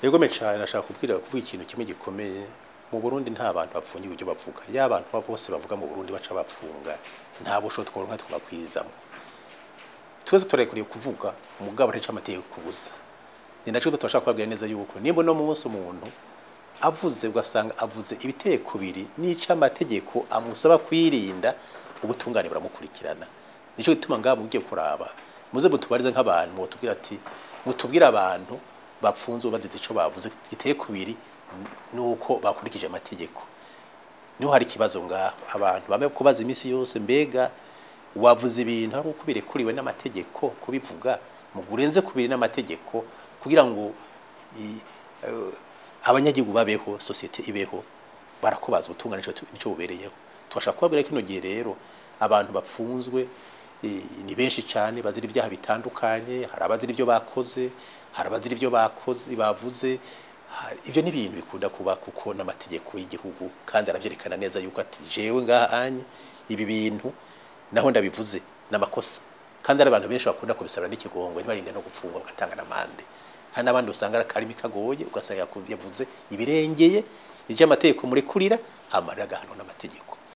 Yego cyane, nashaka kubwira kuvuga ikintu kimwe gikomeye. Mu Burundi nta bantu bapfungiwe ibyo bavuga. Ya abantu bose bavuga mu Burundi baca bapfunga, nta busho tworonka twakwizamo. Twese turekuriye kuvuga, umugabo ntaca amategeko kubuza. Ni naco turashaka kubabwira neza yuko nimba no munsi umuntu avuze ugasanga avuze ibiteko biri n'ica amategeko amusaba kwirinda, ubutungane buramukurikirana. Nico gituma ngaha mugiye kuraba, muze mutubarize nk'abantu, mutubwira ati mutubwire abantu bapfunzwe bazize ico bavuze giteye kubiri nuko bakurikije amategeko. Niho hari ikibazo ngaho, abantu bame kubaza imisi yose, mbega wavuze ibintu ari uko birekuriwe n'amategeko kubivuga, mugurenze kubiri n'amategeko kugira ngo abanyagihugu babeho, société ibeho, barakubaza. Ubutungane nico bubereyeho. Twashaka kubabwira kino gihe rero abantu bapfunzwe ni benshi cyane, bazira ibyaha bitandukanye. Hari abazira ibyo bakoze, hari abazira ibyo bakoze bavuze. Ibyo ni ibintu bikunda kuba kuko n'amategeko y'igihugu kandi aravyerekana neza yuko ati jewe ngaha anye ibi bintu naho ndabivuze n'amakosa, kandi hari abantu benshi bakunda kubisabira n'ikigongo ntibarinde no gupfungwa, bagatanga n'amande. Hari n'abandi usanga ari akarimi kagoye, ugasanga yavuze ibirengeye ivyo amategeko murekurira, hama rero agahanwa n'amategeko.